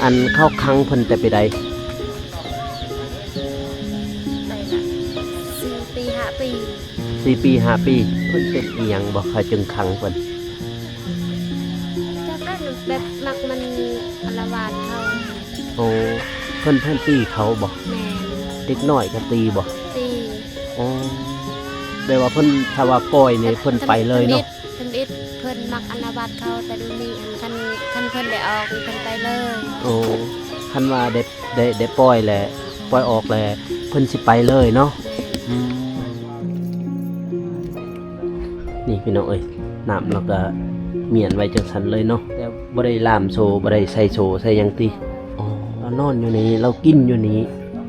ອັນເຂົາຂັງເພິ່ນແຕ່ປີໃດ? ໄດ້ລະ ສີ່ປີ ຫ້າປີ. ສີ່ປີ ຫ້າປີ. ເພິ່ນເປັນອີ່ຫຍັງບໍ່ ເຂົາຈຶ່ງຂັງເພິ່ນ? ຈັກນັ້ນ ແບບມັກມັນອາລະວາດເຂົາ. ໂອ້ ເພິ່ນ ເພິ່ນຕີເຂົາບໍ່? ແມ່ນ. ເດັກນ້ອຍກໍຕີບໍ່? ຕີ. ໂອ້ ແບບວ່າເພິ່ນ ຖ້າວ່າປ່ອຍນີ້ເພິ່ນໄປເລີຍເນາະ? ທຳອິດ ທຳອິດເພິ່ນມັກອາລະວາດເຂົາ ແຕ່ດຽວນີ້ ອັນ ຄັນ ຄັນເພິ່ນໄດ້ອອກນີ້ເພິ່ນໄປເລີຍ. ໂອ້ ຄັນວ່າໄດ້ ໄດ້ ໄດ້ປ່ອຍແລ້ວ ປ່ອຍອອກແລ້ວ ເພິ່ນຊິໄປເລີຍເນາະ? ແມ່ນ. ອືມ ນີ້ພີ່ນ້ອງເອີຍ ນ້ຳລາວກໍມ້ຽນໄວ້ຈັ່ງຊັ້ນເລີຍເນາະ ແຕ່ບໍ່ໄດ້ລ່າມໂສ້ ບໍ່ໄດ້ໃສ່ໂສ້ໃສ່ຫຍັງຕິ? ອໍ ລາວນອນຢູ່ນີ້ ລາວກິນຢູ່ນີ້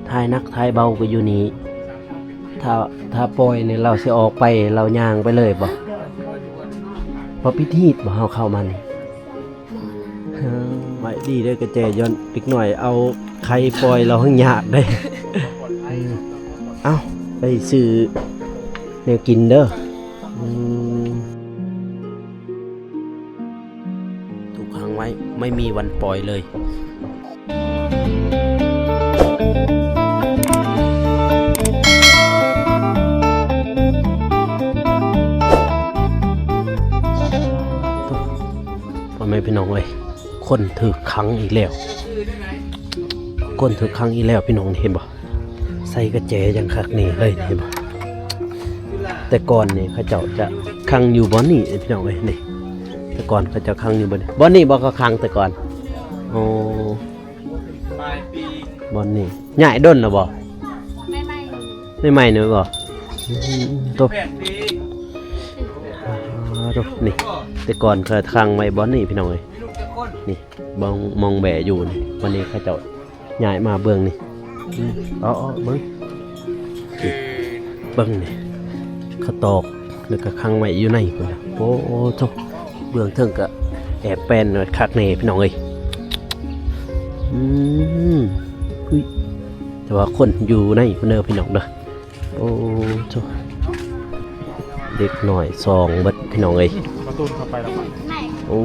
ຖ່າຍໜັກຖ່າຍເບົາກໍຢູ່ນີ້. ຖ້າ ຖ້າປ່ອຍນີ້ລາວຊິອອກໄປ ລາວຍ່າງໄປເລີຍບໍ່? ບໍ່ປິດຮີດບໍ່ ເຮົາເຂົ້າມານີ້? ເອີ ໄວ້ດີເດີກະແຈ ຢ້ອນເດັກນ້ອຍເອົາໄຂ່ປ່ອຍລາວແຮ່ງຍາກເດ້. ເອີ ເອົ້າ ໄປຊື້ແນວກິນເດີ. ອືມ ຖືກຂັງໄວ້ ໄມ່ມີວັນປ່ອຍເລີຍ. ພໍ່ແມ່ພີ່ນ້ອງເອີຍ ຄົນຖືກຂັງອີກແລ້ວ ຄົນຖືກຂັງອີກແລ້ວ ພີ່ນ້ອງເຫັນບໍ່? ໃສ່ກະແຈຢ່າງຄັກແນ່ເລີຍ ເຫັນບໍ່? ແຕ່ກ່ອນນີ້ເຂົາເຈົ້າຈະຂັງຢູ່ບ່ອນນີ້ພີ່ນ້ອງເອີຍ ນີ້ ແຕ່ກ່ອນເຂົາເຈົ້າຂັງຢູ່ບ່ອນນີ້ ບ່ອນນີ້ບໍ່ ເຂົາຂັງແຕ່ກ່ອນ? ໂອ້ ບ່ອນນີ້ ຍ້າຍດົນແລ້ວບໍ່? ໃໝ່ໆ ໃໝ່ໆ ນີ້ບໍ່? ອືມ ໂຕ ອ່າ ໂຕ ນີ້ ແຕ່ກ່ອນເຂົາຂັງໄວ້ບ່ອນນີ້ພີ່ນ້ອງເອີຍ ນີ້ ບ່ອນ ບ່ອນແບຢູ່ນີ້ ວັນນີ້ເຂົາເຈົ້າຍ້າຍມາເບື້ອງນີ້. ອືມ ເອົາ ເອົາ ເບິ່ງ ເບິ່ງນີ້ ເຂົາຕອກ ແລ້ວກໍຂັງໄວ້ຢູ່ໃນພຸ້ນນະ. ໂອ້ໂທ້ ເບື້ອງເທິງກໍແອບແປນໄວ້ຄັກແນ່ພີ່ນ້ອງເອີຍ. ອືມ ອຸ້ຍ ແຕ່ວ່າຄົນຢູ່ໃນພຸ້ນເດີພີ່ນ້ອງເດີ. ໂອ້ໂທ້ ເດັກນ້ອຍສອງເບິດພີ່ນ້ອງເອີຍ. ປະຕູເຂົ້າໄປແລ້ວ ໂອ້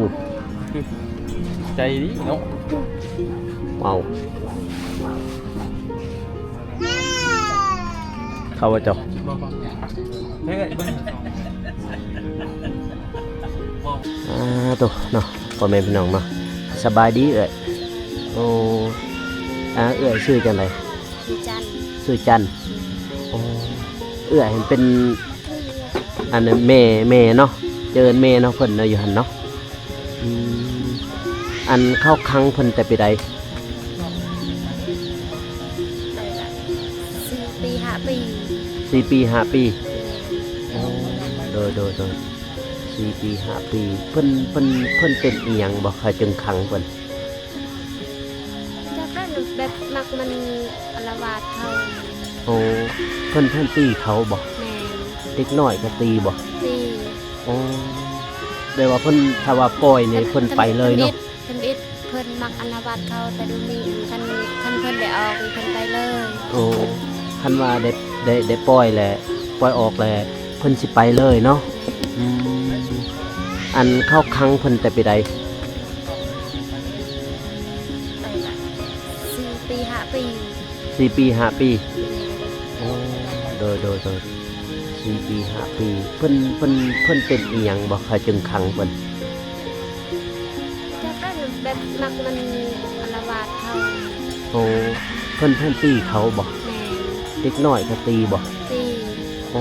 ໃຈດີເນາະ. ເອົາ ເຂົ້າບໍ່ເຈົ້າ? ເຮີ້ຍ ເບິ່ງ ອ່າ ໂຕເນາະ ພໍ່ແມ່ພີ່ນ້ອງເນາະ ສະບາຍດີເອື້ອຍ. ໂອ້ ອ່າ ເອື້ອຍຊື່ຈັ່ງໃດ? ຊື່ຈັນ. ຊື່ຈັນ. ໂອ້ ເອື້ອຍເຫັນເປັນ ອັນນັ້ນແມ່ ແມ່ເນາະ ເອີ້ນແມ່ເນາະ ເພິ່ນເນາະ ຢູ່ຫັ້ນເນາະ. ອືມ ອັນເຂົາຂັງເພິ່ນແຕ່ປີໃດ? ສີ່ປີ ຫ້າປີ. ສີ່ປີ ຫ້າປີ. ໂອ້ ໂດຍ ໂດຍ ໂດຍ ສີ່ປີ ຫ້າປີ. ເພິ່ນ ເພິ່ນ ເພິ່ນເປັນອີ່ຫຍັງບໍ່ ເຂົາຈຶ່ງຂັງເພິ່ນ? ຈັກແລ້ວ ແບບມັກມັນອາລະວາດເຂົາ. ໂອ້ ເພິ່ນ ເພິ່ນຕີເຂົາບໍ່? ແມ່ນ. ເດັກນ້ອຍກໍຕີບໍ່? ຕີ. ໂອ້ ແບບວ່າເພິ່ນ ຖ້າວ່າປ່ອຍນີ້ເພິ່ນໄປເລີຍເນາະ? ທຳອິດ ທຳອິດເພິ່ນມັກອາລະວາດເຂົາ ແຕ່ດຽວນີ້ ຄັນ ຄັນເພິ່ນໄດ້ອອກນີ້ເພິ່ນໄປເລີຍ. ໂອ້ ຄັນວ່າໄດ້ ໄດ້ ໄດ້ປ່ອຍແລ້ວ ປ່ອຍອອກແລ້ວ ເພິ່ນຊິໄປເລີຍເນາະ? ອືມ ອັນເຂົາຂັງເພິ່ນແຕ່ປີໃດ? ໄດ້ລະ ສີ່ປີ ຫ້າປີ. ສີ່ປີ ຫ້າປີ. ໂອ້ ໂດຍ ໂດຍ ໂດຍ ສີ່ປີ ຫ້າປີ. ເພິ່ນ ເພິ່ນ ເພິ່ນເປັນອີ່ຫຍັງບໍ່ ເຂົາຈຶ່ງຂັງເພິ່ນ? ຈັກແລ້ວ ແບບມັກມັນອາລະວາດເຂົາ. ໂອ້ ເພິ່ນ ເພິ່ນຕີເຂົາບໍ່? ແມ່ນ. ເດັກນ້ອຍກໍຕີບໍ່? ຕີ. ໂອ້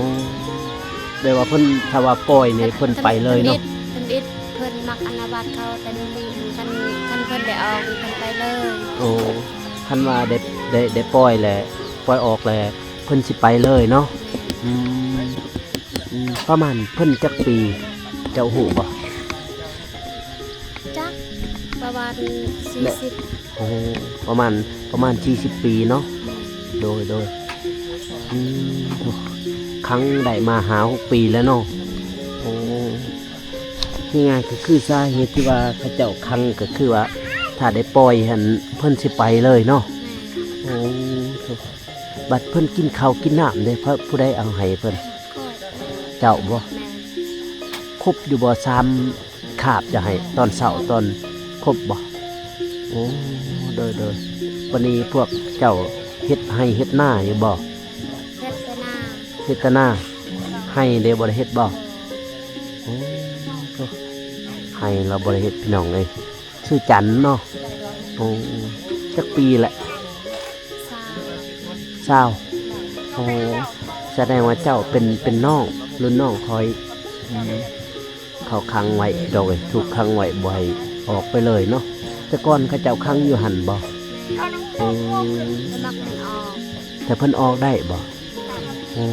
ແບບວ່າເພິ່ນ ຖ້າວ່າປ່ອຍນີ້ເພິ່ນໄປເລີຍເນາະ? ທຳອິດ ທຳອິດເພິ່ນມັກອາລະວາດເຂົາ ແຕ່ດຽວນີ້ ຄັນ ຄັນເພິ່ນໄດ້ອອກນີ້ເພິ່ນໄປເລີຍ. ໂອ້ ຄັນວ່າໄດ້ ໄດ້ ໄດ້ປ່ອຍແລ້ວ ປ່ອຍອອກແລ້ວ ເພິ່ນຊິໄປເລີຍເນາະ? ອືມ ອືມ ປະມານເພິ່ນຈັກປີ ເຈົ້າຮູ້ບໍ່? ຈັກ ປະມານສີ່ສິບ. ໂອ້ ປະມານ ປະມານສີ່ສິບປີເນາະ? ແມ່ນ. ໂດຍ ໂດຍ ອືມ ໂອ້ ຂັງໄດ້ມາຫ້າຫົກປີແລ້ວເນາະ? ໂອ້ ງ່າຍໆ ກໍຄືສາເຫດທີ່ວ່າເຂົາເຈົ້າຂັງ ກໍຄືວ່າຖ້າໄດ້ປ່ອຍຫັ້ນ ເພິ່ນຊິໄປເລີຍເນາະ? ແມ່ນ. ໂອ້ ໂທ້ ບັດເພິ່ນກິນເຂົ້າກິນນ້ຳເດ້ ເພິ່ນ ຜູ້ໃດເອົາໃຫ້ເພິ່ນ? ເຈົ້າບໍ່? ແມ່ນ. ຄົບຢູ່ບໍ່ ສາມ ຄາບຈະໃຫ້ຕອນເຊົ້າຕອນຄົບບໍ່? ໂອ້ ໂດຍ ໂດຍ. ບັດນີ້ພວກເຈົ້າເຮັດໄຮ່ເຮັດນາຢູ່ບໍ່? ເຮັດແຕ່ນາ. ເຮັດແຕ່ນາ. ໄຮ່ເດ້ ບໍ່ໄດ້ເຮັດບໍ່? ໂອ້ ໄຮ່ລາວບໍ່ໄດ້ເຮັດ ພີ່ນ້ອງເອີຍ. ຊື່ຈັນເນາະ. ໂອ້ ຈັກປີແຫຼະ? ຊາວ. ຊາວ. ໂອ້ ສະແດງວ່າເຈົ້າເປັນ ເປັນນ້ອງ ລຸ້ນນ້ອງຂ້ອຍ. ອືມ ເຂົາຂັງໄວ້ ພີ່ນ້ອງເອີຍ, ຖືກຂັງໄວ້ ບໍ່ໃຫ້ອອກໄປເລີຍເນາະ. ແຕ່ກ່ອນເຂົາເຈົ້າຂັງຢູ່ຫັ້ນບໍ່? ແມ່ນ. ໂອ້ ແຕ່ມັກໃຫ້ອອກ. ແຕ່ເພິ່ນອອກໄດ້ບໍ່? ໄດ້. ໂອ້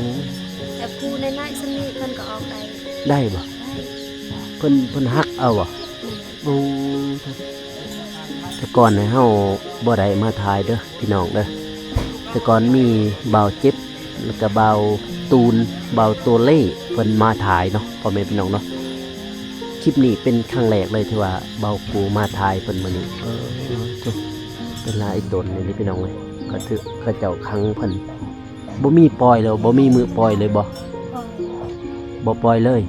ແຕ່ຜູ້ນ້ອຍໆສ່ຳນີ້ເພິ່ນກໍອອກໄດ້. ໄດ້ບໍ່? ໄດ້. ເພິ່ນ ເພິ່ນຮັກເອົາບໍ່? ແມ່ນ. ໂອ້ ແຕ່ກ່ອນໃນເຮົາບໍ່ໄດ້ມາຖ່າຍເດີ ພີ່ນ້ອງເດີ. ແຕ່ກ່ອນມີບ່າວເຈັບ ແລ້ວກະບ່າວຕູນ ບ່າວໂຕເລ່ ເພິ່ນມາຖ່າຍເນາະ ພໍ່ແມ່ພີ່ນ້ອງເນາະ. ຄລິບນີ້ເປັນຄັ້ງແລກເລີຍທີ່ວ່າບ່າວປູມາຖ່າຍເພິ່ນມື້ນີ້. ເອີ ເປັນຫຼາຍຕົນນີ້ພີ່ນ້ອງເອີຍ. ເຂົາຖືກ ເຂົາເຈົ້າຂັງເພິ່ນ ບໍ່ມີປ່ອຍເລີຍ ບໍ່ມີມື້ປ່ອຍເລີຍບໍ່? ບໍ່ ບໍ່ປ່ອຍເລີຍ.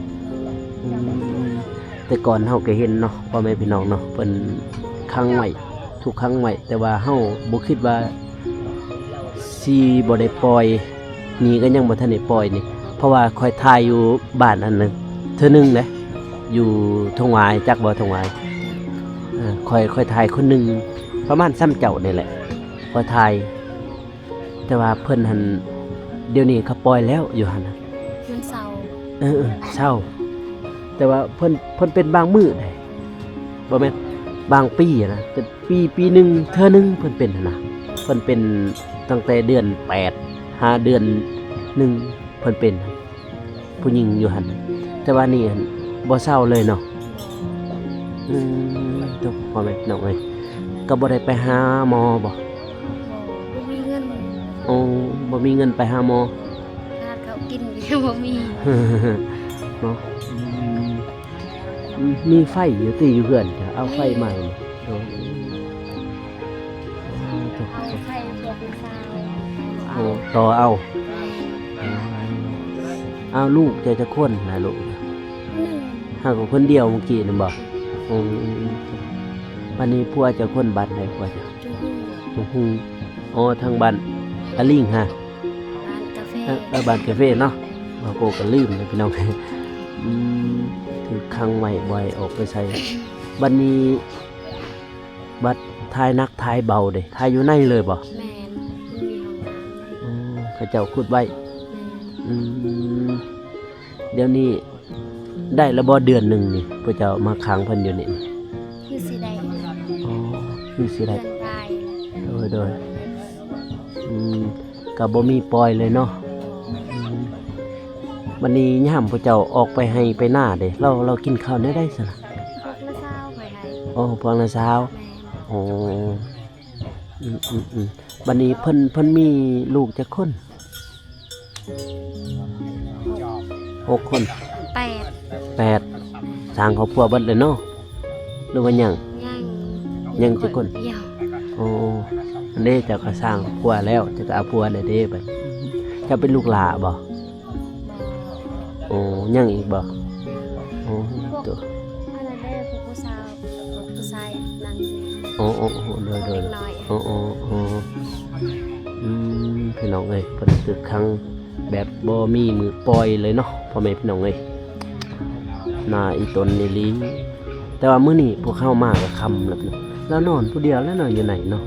ອືມ ແຕ່ກ່ອນເຮົາກໍເຫັນເນາະ ພໍ່ແມ່ພີ່ນ້ອງເນາະ ເພິ່ນຂັງໄວ້ ຖືກຂັງໄວ້ ແຕ່ວ່າເຮົາບໍ່ຄິດວ່າຊິບໍ່ໄດ້ປ່ອຍ. ນີ້ກໍຍັງບໍ່ທັນໄດ້ປ່ອຍນີ້ ເພາະວ່າຂ້ອຍຖ່າຍຢູ່ບ້ານອັນໜຶ່ງເທື່ອໜຶ່ງເດ້ ຢູ່ທົ່ງຫວາຍ ຈັກບໍ່ທົ່ງຫວາຍ? ເອີ ຂ້ອຍ ຂ້ອຍຖ່າຍຄົນໜຶ່ງ ປະມານສ່ຳເຈົ້ານີ້ແຫຼະ ຂ້ອຍຖ່າຍ. ແຕ່ວ່າເພິ່ນຫັ້ນ ດຽວນີ້ເຂົາປ່ອຍແລ້ວຢູ່ຫັ້ນນະ. ມັນເຊົາ. ເອີ ເອີ ເຊົາ. ແຕ່ວ່າເພິ່ນ ເພິ່ນເປັນບາງມື້ເດ້ ບໍ່ແມ່ນບາງປີນະ ເປັນປີ ປີໜຶ່ງເທື່ອໜຶ່ງເພິ່ນເປັນຫັ້ນນະ. ເພິ່ນເປັນຕັ້ງແຕ່ເດືອນແປດຫາເດືອນໜຶ່ງເພິ່ນເປັນ ຜູ້ຍິງຢູ່ຫັ້ນ. ແຕ່ວ່ານີ້ຫັ້ນບໍ່ເຊົາເລີຍເນາະ. ອືມ ໂທ້ ພໍ່ແມ່ພີ່ນ້ອງເອີຍ ກໍບໍ່ໄດ້ໄປຫາໝໍບໍ່? ບໍ່ ບໍ່ມີເງິນ. ໂອ້ ບໍ່ມີເງິນໄປຫາໝໍ. ຂະໜາດເຂົ້າກິນກໍຍັງບໍ່ມີເນາະ. ອືມ ອືມ ມີໄຟຢູ່ຕິ ຢູ່ເຮືອນ ເອົາໄຟໃໝ່. ໂອ້ ເອົາໄຟພວກລູກສາວ ໂອ້ ຕໍ່ເອົາ. ເອົາ ລູກເຈົ້າຈັກຄົນນະລູກ? ໜຶ່ງ. ຫາກະຄົນດຽວມື້ກີ້ນີ້ບໍ່? ອືມ ບັດນີ້ຜົວເຈົ້າຄົນບ້ານໃດ ຜົວເຈົ້າ? ຈຸງຫູ. ອໍ ທາງບ້ານອາລິງຫະ? ບ້ານກາເຟ. ເອີ ເອີ ບ້ານກາເຟເນາະ. ເຮົາກໍ ກໍລືມແລ້ວພີ່ນ້ອງ. ອືມ ຖືກຂັງໄວ້ ບໍ່ໃຫ້ອອກໄປໃສ. ບັດນີ້ ບັດຖ່າຍໜັກຖ່າຍເບົາເດ ຖ່າຍຢູ່ໃນເລີຍບໍ່? ແມ່ນ ມັນມີຫ້ອງນ້ຳ. ອືມ ເຂົາເຈົ້າຂຸດໄວ້. ແມ່ນ. ອືມ ດຽວນີ້ໄດ້ແລ້ວບໍ່ ເດືອນໜຶ່ງນີ້ ພວກເຈົ້າມາຂັງເພິ່ນຢູ່ນີ້? ຄືຊິໄດ້. ອໍ ຄືຊິໄດ້ ເດືອນປາຍ. ໂດຍ ໂດຍ. ອືມ ກໍບໍ່ມີປ່ອຍເລີຍເນາະ. ອືມ ບັດນີ້ຍາມພວກເຈົ້າອອກໄປໄຮ່ໄປນາເດ ລາວ ລາວກິນເຂົ້າແນວໃດຊັ້ນນະ? ພວກນ້າສາວຂ້ອຍໃຫ້. ອໍ ພວກນ້າສາວ. ແມ່ນ. ອໍ ອືມໆໆ ບັດນີ້ເພິ່ນ ເພິ່ນມີລູກຈັກຄົນ? ຫົກຄົນ. ແປດ. ແປດ. ສ້າງຄອບຄົວເບິດເລີຍເນາະ ຫຼືວ່າຍັງ? ຍັງ. ຍັງຈັກຄົນ? ດຽວ. ໂອ້ ອັນເດ ເຈົ້າກໍສ້າງຄອບຄົວແລ້ວ ເຈົ້າກໍເອົາຜົວແລ້ວເດບັດ. ເຈົ້າເປັນລູກຫຼ້າບໍ່? ໂອ້ ຍັງອີກບໍ່? ໂອ້ ໂຕ ອັນນັ້ນເດ້ ຜູ້ ຜູ້ສາວ ຜູ້ຊາຍນັ່ງຢູ່. ໂອ້ ໂອ້ ໂອ້ ໂດຍ ໂດຍ. ເດັກນ້ອຍ. ໂອ້ ໂອ້ ໂອ້ ອືມ ພີ່ນ້ອງເອີຍ ເພິ່ນຖືກຂັງແບບບໍ່ມີມື້ປ່ອຍເລີຍເນາະ ພໍ່ແມ່ພີ່ນ້ອງເອີຍ. ໜ້າອີ່ຕົນອີ່ຫຼີ. ແຕ່ວ່າມື້ນີ້ພວກເຮົາມາກໍຄ່ຳແລ້ວ ລາວນອນຜູ້ດຽວແລ້ວເນາະ ຢູ່ໃນເນາະ.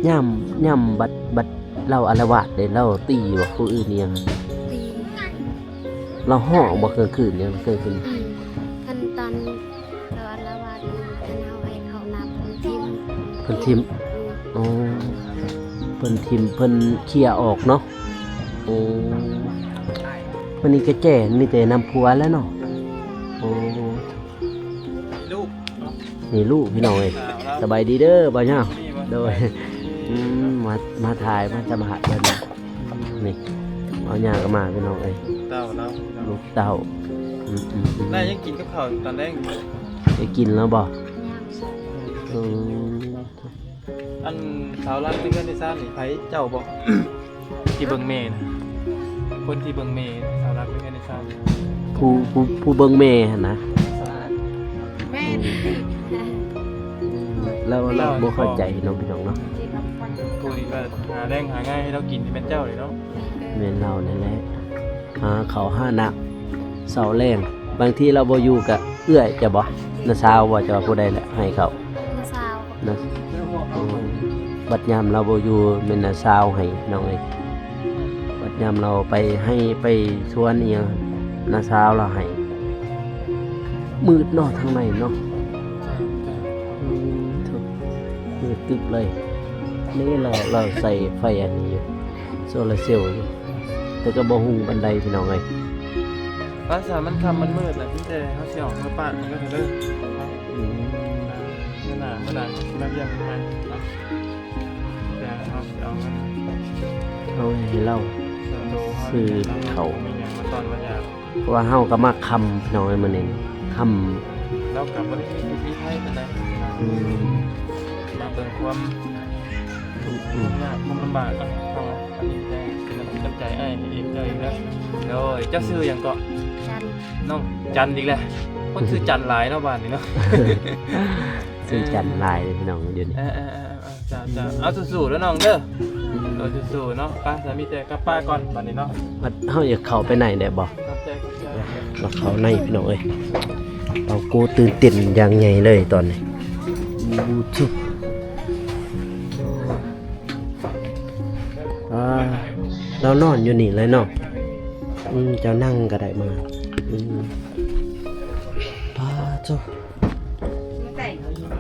ຍາມ ຍາມບັດ ບັດລາວອາລະວາດເດ້ ລາວຕີບໍ່ ຜູ້ອື່ນອີ່ຫຍັງ? ຕີ. ລາວຮ້ອງບໍ່ກາງຄືນນີ້ ກາງຄືນ? ອືມ ຄັນຕອນລາວອາລະວາດນີ້ ຄັນເຮົາໃຫ້ເຂົ້ານ້ຳ ເພິ່ນຖິ້ມ. ເພິ່ນຖິ້ມ. ອືມ. ອໍ ເພິ່ນຖິ້ມ ເພິ່ນເຄຍອອກເນາະ. ໂອ້ ມື້ນີ້ກະແຈ້ ມີແຕ່ນຳຜົວແລ້ວເນາະ. ໂອ້ ລູກເນາະ ນີ້ລູກພີ່ນ້ອງເອີຍ. ສະບາຍດີເດີບ່າວຍາວ. ໂດຍ. ອືມ ມາ ມາຖ່າຍ ມາສຳພາດເພິ່ນ. ນີ້ບ່າວຍາວກໍມາພີ່ນ້ອງເອີຍ. ເຕົ້າເນາະ ລູກເຕົ້າ. ອືມໆໆ ແລ້ວຍັງກິນກັບເຂົ້າຕອນແລງຢູ່ບໍ່? ໄດ້ກິນແລ້ວບໍ່? ຍັງ. ເອີ ອັນສາວລັດເປັນເຮືອນເປັນຊານນີ້ໃຜ ເຈົ້າບໍ່? ທີ່ເບິ່ງແມ່ນະ ຄົນທີ່ເບິ່ງແມ່ ສາວລັດເປັນເຮືອນເປັນຊານ. ຜູ້ ຜູ້ ຜູ້ເບິ່ງແມ່ຫັ້ນນະ? ແມ່ນ. ອືມ. ລາວ ລາວບໍ່ເຂົ້າໃຈເນາະ ພີ່ນ້ອງເນາະ. ຜູ້ທີ່ວ່າຫາແລງຫາງານໃຫ້ລາວກິນນີ້ແມ່ນເຈົ້າເລີຍເນາະ. ແມ່ນລາວນັ້ນແຫຼະ ຫາເຂົ້າຫານ້ຳເຊົ້າແລງ. ບາງທີລາວບໍ່ຢູ່ກະເອື້ອຍເຈົ້າບໍ? ນ້າສາວບໍ? ເຈົ້າວ່າຜູ້ໃດລະໃຫ້ເຂົ້າ? ນ້າສາວ. ນະ ໂອ້ ບັດຍາມລາວບໍ່ຢູ່ແມ່ນນ້າສາວໃຫ້ ພີ່ນ້ອງເອີຍ. ບັດຍາມລາວໄປໄຮ່ໄປສວນອີ່ຫຍັງ ນ້າສາວລາວໃຫ້. ມືດເນາະ ທາງໃນເນາະ. ອືມ ໂທ້ ມືດຕຶບເລີຍ. ນີ້ລາວ ລາວໃສ່ໄຟອັນນີ້ຢູ່ ໂຊລາເຊວຢູ່ ແຕ່ກໍບໍ່ຮຸ່ງປານໃດ ພີ່ນ້ອງເອີຍ. ພາສາມັນຄ່ຳມັນມືດແຫຼະ ມີແຕ່ເຮົາຊິອອກມາປາດມັນກໍເທື່ອເດີ. ອືມ ມື້ໜ້າ ມື້ໜ້າຊິມາຢ້ຽມໃໝ່ເນາະ. ແຕ່ເຮົາຊິເອົາເງິນ ເອົາໃຫ້ລາວ ເອີ ຊື້ເຂົ້າ ມີຫຍັງມາຕ້ອນມາຢາມ ເພາະວ່າເຮົາກໍມາຄ່ຳ ພີ່ນ້ອງເອີຍ ມື້ນີ້ຄ່ຳ. ລາວກໍບໍ່ໄດ້ມີຜູ້ມີໄພປານໃດ. ອືມ ມາເບິ່ງຄວາມ ອືມ ຍາກຄວາມລຳບາກເນາະ. ເຮົາອັນນີ້ແຕ່ເປັນນ້ຳຈິດນ້ຳໃຈອ້າຍໃຫ້ເອງເຈົ້າອີກແລ້ວ. ໂດຍ ເຈົ້າຊື່ຫຍັງເກາະ? ຈັນ. ນ້ອງຈັນອີກແລ້ວ. ຄົນຊື່ຈັນຫຼາຍເນາະບ້ານນີ້ເນາະ. ຊື່ຈັນຫຼາຍເດ້ພີ່ນ້ອງດຽວນີ້. ເອີໆ ເຈົ້າໆ ເອົາສູ້ໆເດີນ້ອງເດີ. ເອີ ສູ້ໆເນາະ. ໄປ ສາມີແຕ່ກັບປ້າກ່ອນບາດນີ້ເນາະ. ເຮົາຢາກເຂົ້າໄປໃນໄດ້ບໍ່? ຂອບໃຈ ຂອບໃຈ. ມາເຂົ້າໃນພີ່ນ້ອງເອີຍ. ເອົາ ໂກ ຕື່ນເຕັ້ນຢ່າງໃຫຍ່ເລີຍຕອນນີ້. ອືມ ລາວນອນຢູ່ນີ້ເລີຍເນາະ. ອືມ ເຈົ້ານັ່ງກໍໄດ້ມາ. ອືມ ປາໂທ້.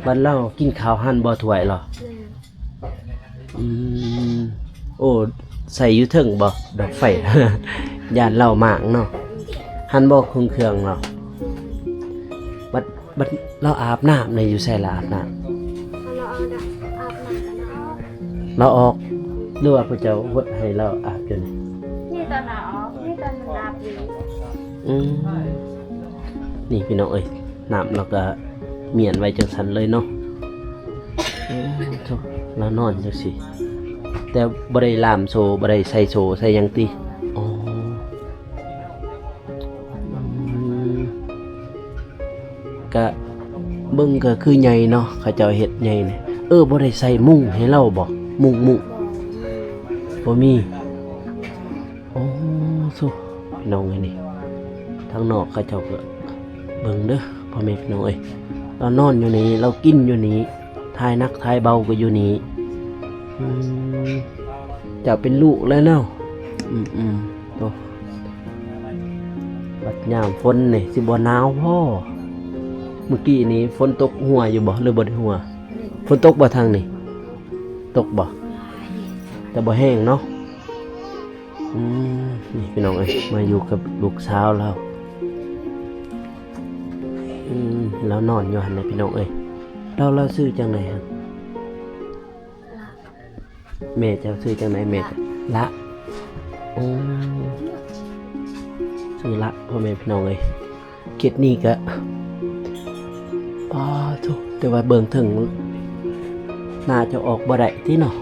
ບັດລາວກິນເຂົ້າຫັ້ນບໍ່ຖ້ວຍລາວ? ອືມ ໂອ້ ໃສ່ຢູ່ເທິງບໍ່ດອກໄຟ? ຢ້ານລາວໝ້າງເນາະ. ຫັ້ນບໍ່ເຄື່ອງລາວ? ບັດ ບັດລາວອາບນ້ຳນີ້ ຢູ່ໃສລາວອາບນ້ຳ? ລາວອອກ ຫຼືວ່າພວກເຈົ້າຫົດໃຫ້ລາວອາບຢູ່ນີ້? ນີ້ຕອນລາວອອກ ນີ້ຕອນມັນອາບຢູ່. ອືມ ນີ້ພີ່ນ້ອງເອີຍ ນ້ຳລາວກະມ້ຽນໄວ້ຈັ່ງຊັ້ນເລີຍເນາະ. ໂອ້ ໂທ້ ລາວນອນຈັ່ງຊີ້ ແຕ່ບໍ່ໄດ້ລ່າມໂສ້ ບໍ່ໄດ້ໃສ່ໂສ້ໃສ່ຫຍັງຕິ? ອໍ ອືມ ກະເບິ່ງກະຄືໃຫຍ່ເນາະ ເຂົາເຈົ້າເຮັດໃຫຍ່ນີ້. ເອີ ບໍ່ໄດ້ໃສ່ມຸ້ງໃຫ້ລາວບໍ່? ມຸ້ງ ມຸ້ງ ບໍ່ມີ. ໂອ້ ໂທ້ ພີ່ນ້ອງເອີຍ ນີ້ທາງນອກເຂົາເຈົ້າກໍເບິ່ງເດີ ພໍ່ແມ່ພີ່ນ້ອງເອີຍ. ລາວນອນຢູ່ນີ້ ລາວກິນຢູ່ນີ້ ຖ່າຍໜັກຖ່າຍເບົາກໍຢູ່ນີ້. ອືມ ເຈົ້າເປັນລູກແລ້ວເນາະ. ອືມໆ ໂອ້ ບັດຍາມຝົນນີ້ຊິບໍ່ໜາວບໍ່? ມື້ກີ້ນີ້ຝົນຕົກຫົວຢູ່ບໍ່ ຫຼືບໍ່ໄດ້ຫົວ? ຝົນຕົກບໍ່ທາງນີ້? ຕົກບໍ່? ແຕ່ບໍ່ແຮງເນາະ. ອືມ ນີ້ພີ່ນ້ອງເອີຍ ມາຢູ່ກັບລູກສາວລາວ. ອືມ ລາວນອນຢູ່ຫັ້ນແຫຼະພີ່ນ້ອງເອີຍ. ລາວ ລາວຊື່ຈັ່ງໃດຫັ້ນ? ລະ. ແມ່ເຈົ້າຊື່ຈັ່ງໃດແມ່? ລະ. ລະ ໂອ້ ຊື່ລະ ພໍ່ແມ່ພີ່ນ້ອງເອີຍ. ເຂດນີ້ກະ ປາໂທ້ ແຕ່ວ່າເບິ່ງເຖິງໜ້າຈະອອກບໍ່ໄດ້ຕິເນາະ.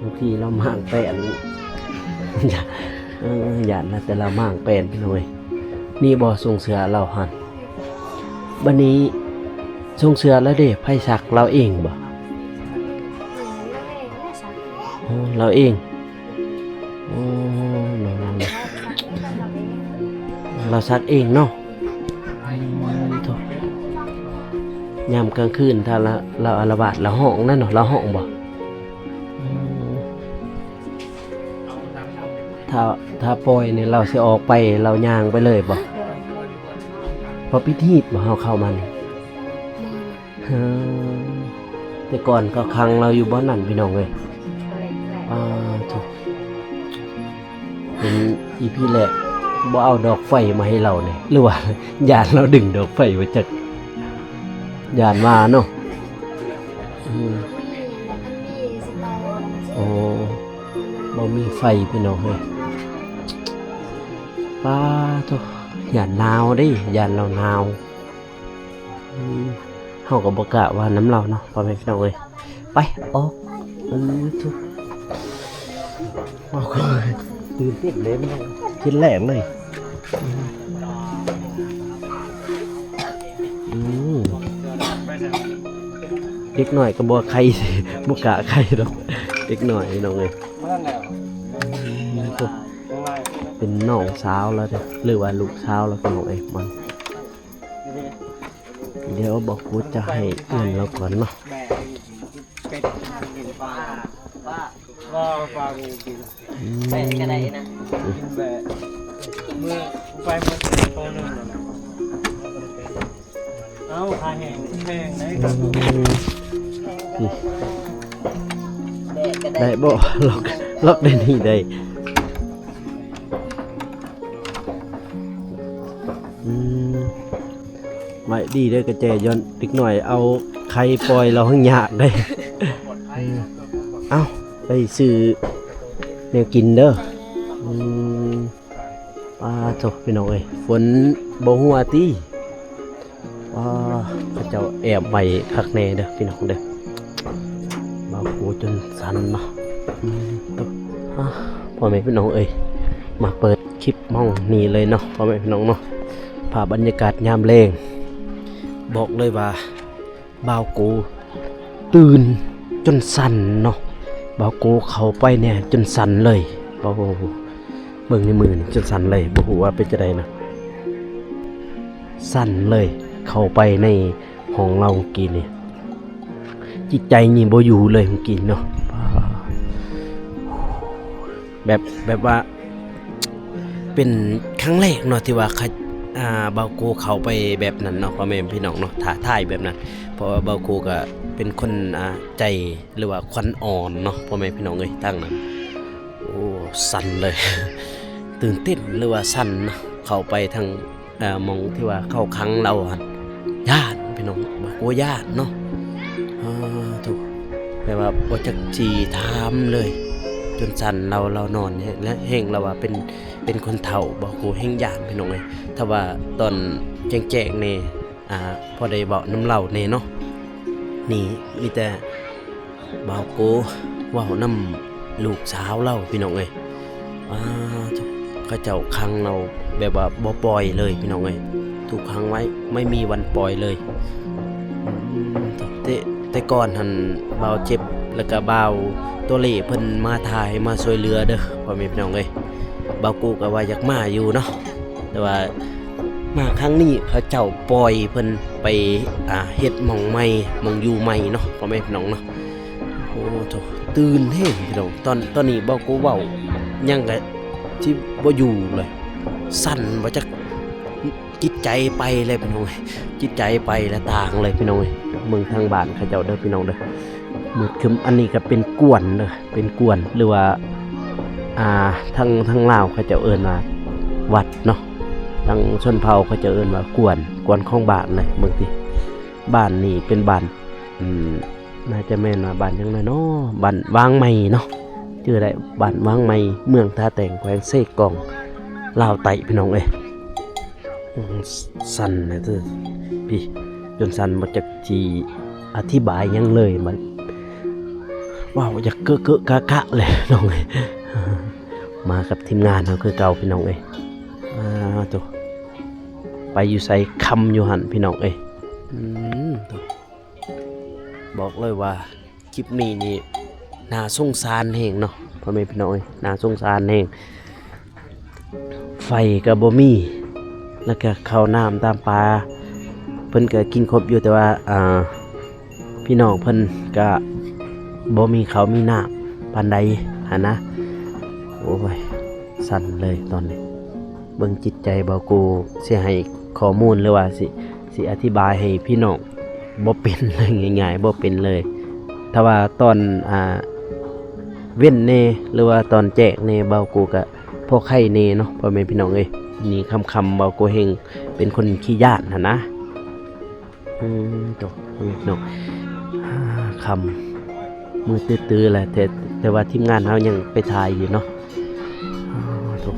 ບາງທີລາວມ້າງແປ້ນ ເອີ ຢ້ານນະ ແຕ່ລາວມ້າງແປ້ນພີ່ນ້ອງເອີຍ. ນີ້ບໍ່ ຊົງເສື້ອລາວຫັ້ນ. ບັດນີ້ຊົງເສື້ອລາວເດ ໃຜຊັກ? ລາວເອງບໍ່? ໂອ້ ລາວເອງ. ໂອ້ ລາວ ລາວ ລາວຊັກເອງເນາະ. ໂອ້ ໂທ້ ຍາມກາງຄືນຖ້າລາວ ລາວອາລະວາດ ລາວຮ້ອງນະເນາະ. ລາວຮ້ອງບໍ່? ອືມ ຖ້າ ຖ້າປ່ອຍນີ້ລາວຊິອອກໄປ ລາວຍ່າງໄປເລີຍບໍ່? ໂດຍ ພໍປິດຮີດບໍ່ ເຮົາເຂົ້າມານີ້? ໂດຍ ເອີ ແຕ່ກ່ອນເຂົາຂັງລາວຢູ່ບ່ອນນັ້ນ ພີ່ນ້ອງເອີຍ. ປາໂທ້ ເຫັນອີພີແລກບໍ່ເອົາດອກໄຟມາໃຫ້ລາວນີ້ ຫຼືວ່າຢ້ານລາວດຶງດອກໄຟມາຈັກ ຢ້ານວ່າເນາະ. ອືມ ໂອ້ ບໍ່ມີໄຟ ພີ່ນ້ອງເອີຍ. ປາໂທ້ ຢ້ານໜາວເດ້ ຢ້ານລາວໜາວ. ອືມ ເຮົາກໍບໍ່ກ້າເວົ້ານຳລາວເນາະ ພໍ່ແມ່ພີ່ນ້ອງເອີຍ. ໄປ ອອກ. ເອີ ທຸກ ເຮົາກໍຕື່ນເຕັ້ນເດ້ ມັນກິນແລງເລີຍ. ອືມ ອືມ ເດັກນ້ອຍກໍບໍ່ໄຄ ບໍ່ກ້າໄຄດອກ ເດັກນ້ອຍພີ່ນ້ອງເອີຍ. ເປັນນ້ອງສາວລາວເດ້ ຫຼືວ່າລູກສາວລາວ ພີ່ນ້ອງເອີຍ. ມັນ ດຽວບອກກູຈະໃຫ້ເອີ້ນລາວກ່ອນເນາະ. ອືມ ແບະກໍໄດ້ນະ ແບະ ມື້ໄປມື້ໂຕໜຶ່ງນະ. ເອົ້າ ຄ່າແຮງແພງເດ້. ອືມ ນີ້ ແບະກໍໄດ້ ໄດ້ບໍ່? ລັອກ ລັອກໄດ້ນີ້ໄດ້. ອືມ ໄວ້ດີເດີກະແຈ ຍ້ອນເດັກນ້ອຍເອົາໄຂ່ປ່ອຍລາວແຮ່ງຍາກເດ້. ເອົ້າ ໄປຊື້ແນວກິນເດີ. ອືມ ປາໂທ້ ພີ່ນ້ອງເອີຍ ຝົນບໍ່ຮົ່ວຕິ? ປາ ເຂົາເຈົ້າແອບໄວ້ຄັກແນ່ເດີພີ່ນ້ອງເດີ. ບ່າວໂກຈົນສັ່ນເນາະ. ອືມ ໂທ້ ອາ ພໍ່ແມ່ພີ່ນ້ອງເອີຍ ມາເປີດຄລິບໝ່ອງນີ້ເລີຍເນາະ ພໍ່ແມ່ພີ່ນ້ອງເນາະ. ພາບບັນຍາກາດຍາມແລງ ບອກເລີຍວ່າ ບ່າວໂກຕື່ນຈົນສັ່ນເນາະ. ບ່າວໂກເຂົ້າໄປແນ່ຈົນສັ່ນເລີຍ. ໂອ້ໂຫ ເບິ່ງໃນມືນີ້ຈົນສັ່ນເລີຍ ບໍ່ຮູ້ວ່າເປັນຈັ່ງໃດນະ ສັ່ນເລີຍ. ເຂົ້າໄປໃນຫ້ອງລາວມື້ກີ້ນີ້ ຈິດໃຈນີ້ບໍ່ຢູ່ເລີຍມື້ກີ້ເນາະ. ແບບ ແບບວ່າເປັນຄັ້ງແລກເນາະ ທີ່ວ່າ ອ່າ ບ່າວໂກເຂົ້າໄປແບບນັ້ນເນາະ ພໍ່ແມ່ພີ່ນ້ອງເນາະ ທ້າທາຍແບບນັ້ນ. ເພາະວ່າບ່າວໂກກໍເປັນຄົນ ອ່າ ໃຈ ຫຼືວ່າຂວັນອ່ອນເນາະ ພໍ່ແມ່ພີ່ນ້ອງເອີຍ. ທາງນັ້ນ ໂອ້ ສັ່ນເລີຍ ຕື່ນເຕັ້ນ ຫຼືວ່າສັ່ນເນາະ. ເຂົ້າໄປທາງ ເອີ ໝ່ອງທີ່ວ່າເຂົ້າຂັງລາວຫັ້ນ ຢ້ານພີ່ນ້ອງ ບໍ່ກົວ ຢ້ານເນາະ. ເອີ ໂທ້ ແບບວ່າບໍ່ຈັກຊິຖາມເລີຍ ຈົນສັ່ນ. ລາວ ລາວນອນ ແລະແຮ່ງລາວວ່າເປັນ ເປັນຄົນເຖົ້າ ບໍ່ກົວ ແຮ່ງຢ້ານພີ່ນ້ອງເອີຍ. ຖ້າວ່າຕອນແຈ້ງໆແດ່ ອ່າ ພໍໄດ້ເວົ້ານຳລາວແດ່ເນາະ. ນີ້ມີແຕ່ບ່າວໂກເວົ້ານຳລູກສາວລາວພີ່ນ້ອງເອີຍ. ອ່າ ເຂົາເຈົ້າຂັງລາວແບບວ່າບໍ່ປ່ອຍເລີຍພີ່ນ້ອງເອີຍ ຖືກຂັງໄວ້ ໄມ່ມີວັນປ່ອຍເລີຍ. ອືມ ແຕ່ ແຕ່ກ່ອນຫັ້ນ ບ່າວເຈັບ ແລ້ວກະບ່າວໂຕເລ່ເພິ່ນມາຖ່າຍ ມາຊ່ວຍເຫຼືອເດີ ພໍ່ແມ່ພີ່ນ້ອງເອີຍ. ບ່າວໂກກະວ່າຢາກມາຢູ່ເນາະ ແຕ່ວ່າມາຄັ້ງນີ້ເຂົາເຈົ້າປ່ອຍເພິ່ນໄປ ອ່າ ເຮັດໝ່ອງໃໝ່ ໝ່ອງຢູ່ໃໝ່ເນາະ ພໍ່ແມ່ພີ່ນ້ອງເນາະ. ໂອ້ໂທ້ ຕື່ນແຮງພີ່ນ້ອງ. ຕອນ ຕອນນີ້ບ່າວໂກເວົ້າຫຍັງກະຊິບໍ່ຢູ່ເລີຍ ສັ່ນບໍ່ຈັກ ຈິດໃຈໄປເລີຍພີ່ນ້ອງເອີຍ ຈິດໃຈໄປລະຕ່າງເລີຍພີ່ນ້ອງເອີຍ. ເບິ່ງທາງບ້ານເຂົາເຈົ້າເດີພີ່ນ້ອງເດີ ມືດຄຶ້ມ. ອັນນີ້ກະເປັນກວນເດີ ເປັນກວນ ຫຼືວ່າ ອ່າ ທາງ ທາງລາວເຂົາເຈົ້າເອີ້ນວ່າວັດເນາະ ທາງຊົນເຜົ່າເຂົາເຈົ້າເອີ້ນວ່າກວນ ກວນຂອງບ້ານເລີຍ. ເບິ່ງຕິ ບ້ານນີ້ເປັນບ້ານ ອືມ ໜ້າຈະແມ່ນວ່າບ້ານຫຍັງແດ່ເນາະ ບ້ານວາງໃໝ່ເນາະ ຊື່ໄດ້ ບ້ານວາງໃໝ່ ເມືອງທ່າແຕງ ແຂວງເຊກອງ ລາວໃຕ້ ພີ່ນ້ອງເອີຍ. ອືມ ສັ່ນນະເດີ ພີ້ ຈົນສັ່ນບໍ່ຈັກຊິອະທິບາຍຫຍັງເລີຍ ມັນເວົ້າຢາກເກະເກະກະກະເລີຍ ພີ່ນ້ອງເອີຍ. ມາກັບທີມງານເຮົາຄືເກົ່າ ພີ່ນ້ອງເອີຍ. ອ່າ ໂທ້ ໄປຢູ່ໃສຄຳຢູ່ຫັ້ນ ພີ່ນ້ອງເອີຍ. ອືມ ໂທ້ ບອກເລີຍວ່າຄລິບນີ້ນີ້ໜ້າສົງສານແຮງເນາະ ພໍ່ແມ່ພີ່ນ້ອງເອີຍ ໜ້າສົງສານແຮງ. ໄຟກະບໍ່ມີ ແລ້ວກະເຂົ້ານ້ຳຕາມປ່າ ເພິ່ນກະກິນຄົບຢູ່ ແຕ່ວ່າ ອ່າ ພີ່ນ້ອງເພິ່ນກະບໍ່ມີເຂົ້າມີນ້ຳປານໃດຫັ້ນນະ. ໂອ້ຍ ສັ່ນເລີຍຕອນນີ້ ເບິ່ງຈິດໃຈ ບ່າວໂກຊິໃຫ້ຂໍ້ມູນ ຫຼືວ່າຊິ ຊິອະທິບາຍໃຫ້ພີ່ນ້ອງບໍ່ເປັນເລີຍ ງ່າຍໆ ບໍ່ເປັນເລີຍ. ຖ້າວ່າຕອນ ອ່າ ເວັນແດ່ ຫຼືວ່າຕອນແຈ້ງແດ່ ບ່າວໂກກະພໍໄຄແດ່ເນາະ ພໍ່ແມ່ພີ່ນ້ອງເອີຍ. ນີ້ຄ່ຳໆ ບ່າວໂກແຮ່ງເປັນຄົນຂີ້ຢ້ານຫັ້ນນະ. ອືມ ໂທ້ ພີ່ນ້ອງ ຄ່ຳມືຕື້ໆແຫຼະ ແຕ່ ແຕ່ວ່າທີມງານເຮົາຍັງໄປຖ່າຍຢູ່ເນາະ. ໂທ້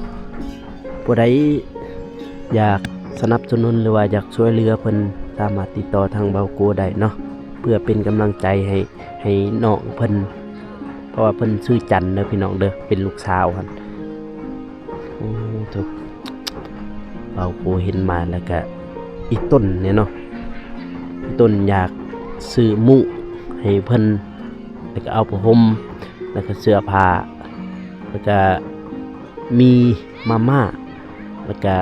ຜູ້ໃດຢາກສະໜັບສະໜູນ ຫຼືວ່າຢາກຊ່ວຍເຫຼືອເພິ່ນ ສາມາດຕິດຕໍ່ທາງບ່າວໂກໄດ້ເນາະ ເພື່ອເປັນກຳລັງໃຈໃຫ້ ໃຫ້ນ້ອງເພິ່ນ ເພາະວ່າເພິ່ນຊື່ຈັນເດີພີ່ນ້ອງເດີ ເປັນລູກສາວຫັ້ນ. ໂອ້ ໂທ້ ບ່າວໂກເຫັນມາແລ້ວກະອີ່ຕົນແດ່ເນາະ ອີ່ຕົນຢາກ ຊື້ມຸ້ງໃຫ້ເພິ່ນ ແລ້ວກໍເອົາຜ້າຫົ່ມ ແລ້ວກໍເສື້ອຜ້າ ແລ້ວກໍມີມາມ່າ ແລ້ວກໍ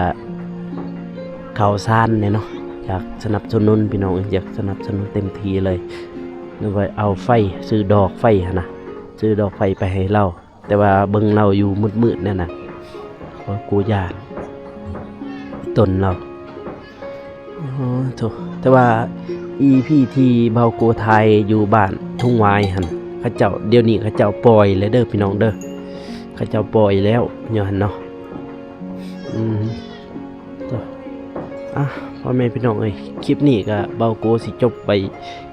ເຂົ້າສານແດ່ເນາະ. ຢາກສະໜັບສະໜູນພີ່ນ້ອງເອີຍ ຢາກສະໜັບສະໜູນເຕັມທີ່ເລີຍ ຫຼືວ່າເອົາໄຟ ຊື້ດອກໄຟຫັ້ນນະ ຊື້ດອກໄຟໄປໃຫ້ລາວ. ແຕ່ວ່າເບິ່ງລາວຢູ່ມືດໆນັ້ນນະ ຂ້ອຍກໍຢ້ານຕົນລາວ. ໂອ້ໂທ້ ແຕ່ວ່າອີພີທີ່ບ່າວໂກຖ່າຍຢູ່ບ້ານທົ່ງຫວາຍຫັ້ນ ເຂົາເຈົ້າ ດຽວນີ້ເຂົາເຈົ້າປ່ອຍແລ້ວເດີພີ່ນ້ອງເດີ ເຂົາເຈົ້າປ່ອຍແລ້ວຢູ່ຫັ້ນເນາະ. ອືມ ໂທ້ ອ່ະ ພໍ່ແມ່ພີ່ນ້ອງເອີຍ ຄລິບນີ້ກໍບ່າວໂກຊິຈົບໄວ້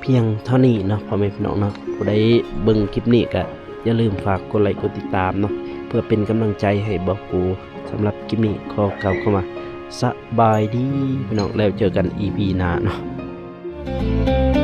ພຽງເທົ່ານີ້ເນາະ ພໍ່ແມ່ພີ່ນ້ອງເນາະ. ຜູ້ໃດເບິ່ງຄລິບນີ້ກໍຢ່າລືມຝາກກົດໄລກົດຕິດຕາມເນາະ ເພື່ອເປັນກຳລັງໃຈໃຫ້ບ່າວໂກ. ສຳລັບຄລິບນີ້ຂໍກ່າວຄຳວ່າ ສະບາຍດີພີ່ນ້ອງ ແລ້ວເຈີກັນອີພີໜ້າເນາະ.